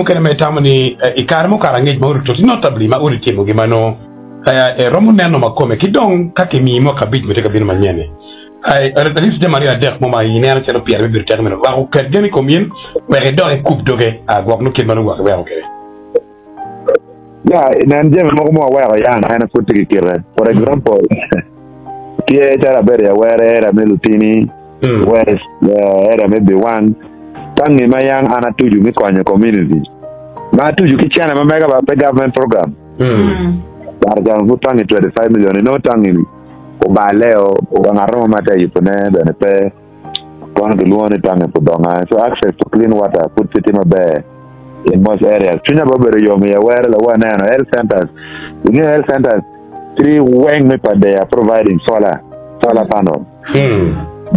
mukene ma itamo ni i kare mukato angec ma odi tuti notably ma odi timogi ma nongo romo neno ma kome ki dong ka kimiyi mwaka abic ma tye ka bino manyen-ni? At least jami aryo adek mo ma ineno calo pire bibedo tek meno wek oket gen i kom in wek idok ikub doge gwok nongo kit ma nongo gwok iweko kwede. Ya, nen jami mogo ma waweko yan en pud tye ki kite. For example, tye calo abedo i Awere area me Lutini West, area me Biwang, tangi ma yang an atucu me konyo community ma atucu ki cene ma mega ba pe government program. Kare ca pud tangi 25 million inongo tangi ni oballe o wa ngat mo ma tye ka yubone bene pe kono kilwongo ni tangi pudonga so access to clean water pud pe tye maber in most areas. Cwinya bene obedo yom i Awere lawa aneno health centers ingeyo health centers tye weng me Padea providing solar solar panel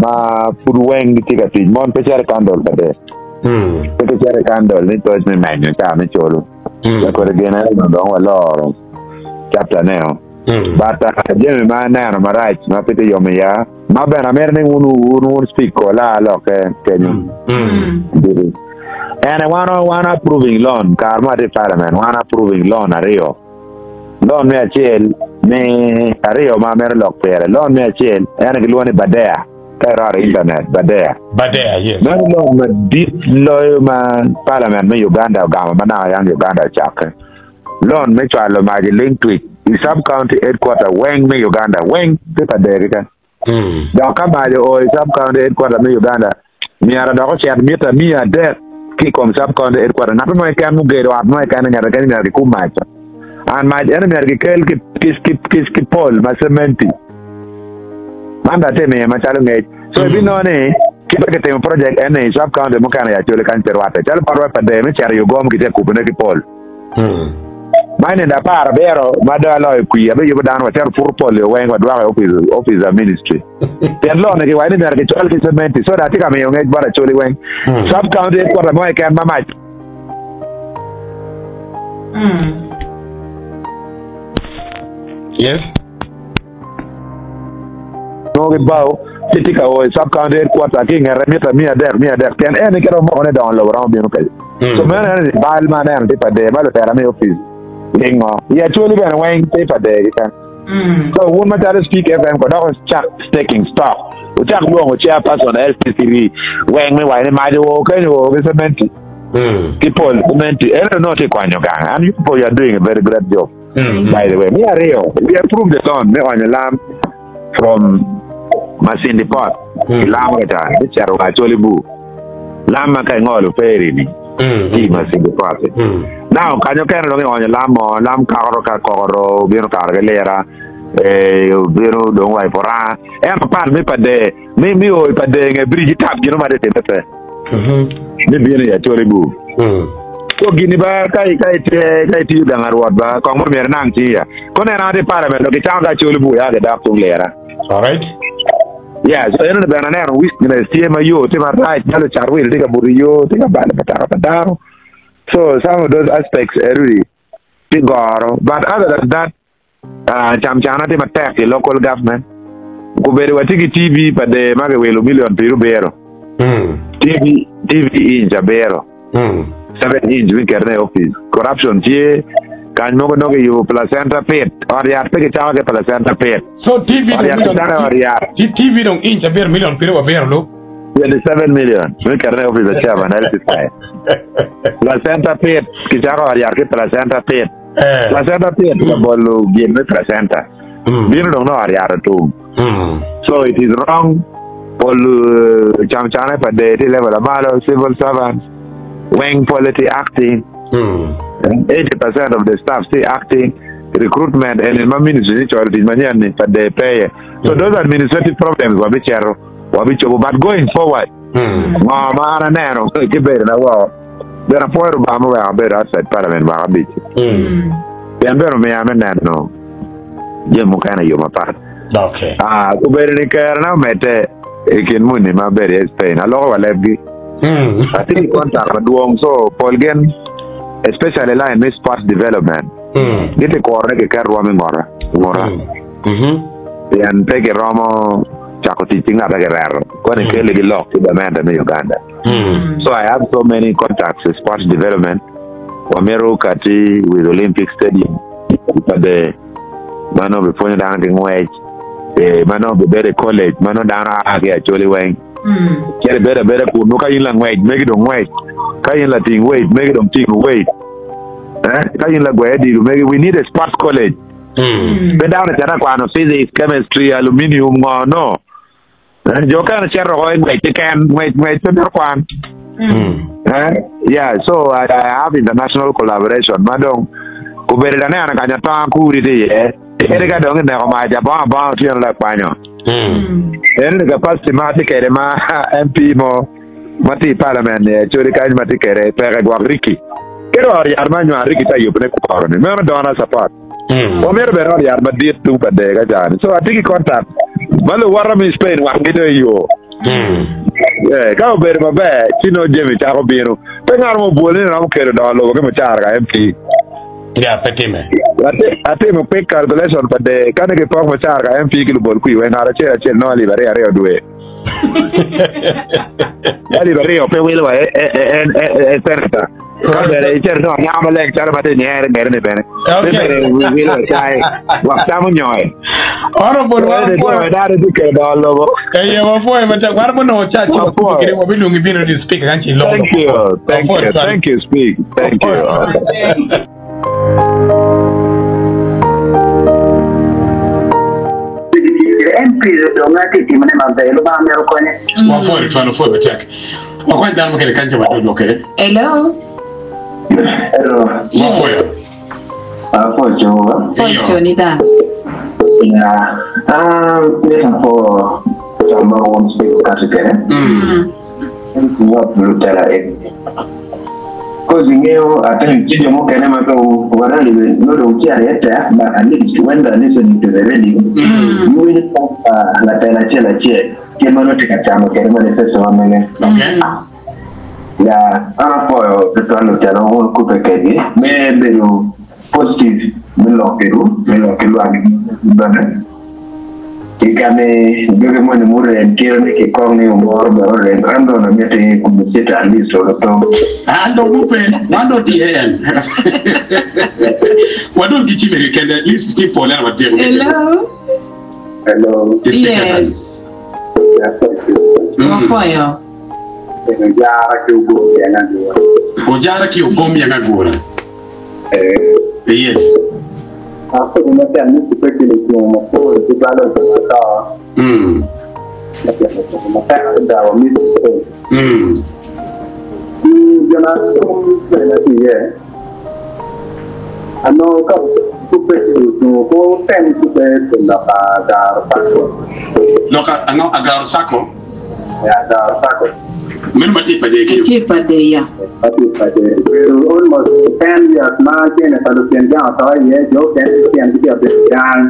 ma pud weng gitye ka tic mon pe cito i candle Padea pe gicito i candle ni toc me menyo ca me colo wek kodi gin eno dong waloro chapter neo. But jami ma aneno marac ma pe tye yom iya ma bene amito ni wun wun speak ko laa lokke kenyo ducu ene wan wan approving loan kare mo atye i parliament wan approving loan aryo loan me acel me aryo ma amito lok pire loan me acel ene kilwongo ni badea ka iroto i internet badea Badea, yes. Meno loan madit loyo ma parliament me Uganda ogamo ma naka yang Uganda ocakke. Loan me cwalo mac i ling twic i sub county headquarter weng me Uganda weng tye pa dee keken. Dok ka mac oo i sub county headquarter me Uganda myero dok ocit mita 300 ki i kom sub county headquarter. Ngat mo keken mugedo ot mo keken i ngete kenyo myero kikub mac. An mac eno myero kikel ki pol ma cementi. Man dong atye miye macalo ngec. So ibinongo ni kit ma kitimo project eni i sub county mukene i Acholi kany pe rwatte. Calo bot wa pa dee me cito i Ugom kitye ka kubone ki pol. Ma i nino 17 ma dong aloyo kwir, abiyubo dano wacito puto pol-li weng wadwoko i opic, opic of ministry. Pien lok-ni kiwaco ni myero kicwal ki cementi, so dong atye ka miyo ngec bot Acholi weng. Sub county headquarter mo keken ma mac. Yes. Nongo ki bao ci tye ka o i sub county headquarter ki i ngete mita 300 300 pien en kit ma omoko ni dongo lobo romo bino kwede. So meno en ni bal ma aneno tye pa dee ma lutela me opic lingo i Acholi bene weng tye pa dee keken. So wun macalo Speak FM ko dok wucak taking stock wucak lwongo chairperson LCCV weng me waco ni maco woo kenyo woo ki cementi ki pol cementi ento nongo tye kwanyo gang and you people you are doing a very great job. By the way, me aryo, we approved the loan me onyo lam from Masindi Port ki lam ka ca me cito wa Acholi Bur. Lam ma ka ingolo ferry ni ki i Masindi Port. Now kanyo kene dong ionyo lam mo, lam kakoro ka kokoro obino karo ki lira, eh, obino dong wa i Puranga. Ento part me Pader, me me o i Pader nge bridge tap gino ma tye timme pe. Me bino i Acholi Bur. So gini ba ka ka itye ka itiyo gang arwot ba kong mo myero inang tiya. Ko neno an atye i parliament dong kicamo ka Acholi Bur ya gidok tung lira. Alright. Yeah, so eno ni bene aneno weakness tye ma yo tye marac calo cat wil tye ka buto i yo tye ka balo mutoka pa dano. So some of those aspects eri tye goro but other than that uh, camcana tye matek i local government. Gubedo watye ki TV pa dee ma kiwilo million piru biro. TV TV inch abiro. 7 inch mi ketone i office. Corruption tye kany mogo nongo kiyubo placenta pit. Ot yat pe kicako ki placenta pit. So TV Ot dong yat million kicako i ot yat. TV dong inch abiro million piru abiro lu. 27 million mi ketone i office pa chairman LC5. Placenta pit kicako ot yat ki placenta pit. Placenta pit ka bolo gin me placenta bino dong nongo ot yat otum. So it is wrong pol camcane pa dee tye i level amalo civil servants weng pole tye acting 80% of the staff tye acting recruitment eni ma ministry ni cwalo tic manyen ni pa dee peye so those administrative problems wabicito wabicobo but going forward ngo ma an aneno ki bedo na woko bene apwoyo Rubanga muweko abedo outside parliament mwaka abic pien bene omiya me neno jami mukene i yo mapat. Okay. Ah, obedo ni kerna omedde i kin muni ma abedo iye i Spain, aloko wa lebgi. Atye ki contact madwong, so pol gin, especially line me sports development, gitye kuro ni kiket rwom i ngota, nguta. Pien pe kiromo cako tic ki ngat ma kireto, koni keligi lok ki gamente me Uganda. So I have so many contacts i sports development. Wamito kati with Olympic Stadium i Pader ma nongo bipwonyo dano ki ngwec, ma nongo bibedo i college ma nongo dano a ki i Acholi weng. Cito ibedo abeda kunnu ka in langwec megi dong ngwec, ka in lating weight megi dong tingo weight, ka in lagwe odilo megi. We need a sports college. Pe dano ocito akwano physics, chemistry, aluminium ngo no. Jo okene cito oko i ngwec keken, ngwec ngwec pe mito kwan. Yeah, so I have international collaboration ma dong obedo da neno kanya tonga kuri tye iye. Kadi ka dong ineko mac abongo abonga otyeno lakwanyo. En ni capacity ma atye kwede ma MP mo ma tye i parliament ni Acholi kany ma tye kwede peke gwok Ricky. Kadi wa ot yat ma anywar Ricky tye ka yubone kworo ni meno dona support. Wamito bene ot yat madit tung pa dee ka cani. So atye ki contact ma luwota me Spain wanggi dong i yo. Ka obedo maber ci nongo jami cako bino. Pe ngat mo obwol ni romo kelo dongo lobo ki mucara ka MP. Ya, pe time. Atimo quick calculation pa dee ka ni kipok mucara ka MP ki lubol kwir weng ngat acel acel nongo alip aryo aryo dwe. Alip aryo pe wilo wa e senator. Ka bene icito nongo anyaka maleng calo ma tye nyere ngere ni bene. Pe bene wilo wa cai wak camo nyoe. Honorable Ene wan jo pwoyo. dano tye kelo dongo lobo. Eye wapwoyo matek. Wan bonongo ca ci Wapwoyo. wakubo kede wabilwongi bino di speaker kan ci iloko Thank lok you, mapol. thank Wapwoyo you, twal. thank you, speak. Thank you. Wapwoyo. En pire dong atye timone maber, Lubanga myero okonye. Wapwoyo twal, wapwoyo matek. Wakwany dano mukene kany ca wadog kede. Hello. Hello. Wapwoyo. Yes. Apwoyo Jehovah. Pwoyo coni dano. Yeah. Mito apwo tam ma wun speak okati kede. Wap lutela eni. Cause ingeyo I think tye jo mukene ma pe warali nongo dong ci aye tek but at least when they are listening to the radio giwinyo tam pa latela acel acel kit ma nongo tye ka camo kwede manifesto ma mege. Okay. Ya, an apwoyo tutwal lutela ma wun wukubbe kwedgi me bedo positive me lok kwedwu, me lok ki lwak bene. I kare jogi moni murem kiro ni kikong ni omoro bene orem, an dong amito ni kumisita at least oloto. An dong mupe, wan dong tye en. Wadong ki cime keken, at least tye pol ento watyeko ki Hello. Hello. Yes. Wapwoyo. Ojara ki ogom yanga agura. Ojara ki ogom yanga agura. Yes. Akobo matek ni kubbe ki lucungo mapol tutwalle jo ma to. Me tyeko cungo matek adada wa miti mapol. I gin atum bene tye iye, anongo ka kubbe ki lucungo pe wutem kubbe pi lok agaro Sacco. Lok ango? Agaro Sacco? Agaro Sacco. Meno ma tye i Padee kenyo? Tye i Padee ya. Ma tye i Padee. Obedo almost 10 years ma cene pa lutyen gang oto iye, jo okene lutyen gitye ka bedo gang.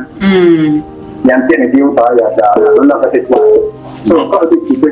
Pien cene gi oto i Agaro, ento lokke tye cwalo. So ka watye kubbe.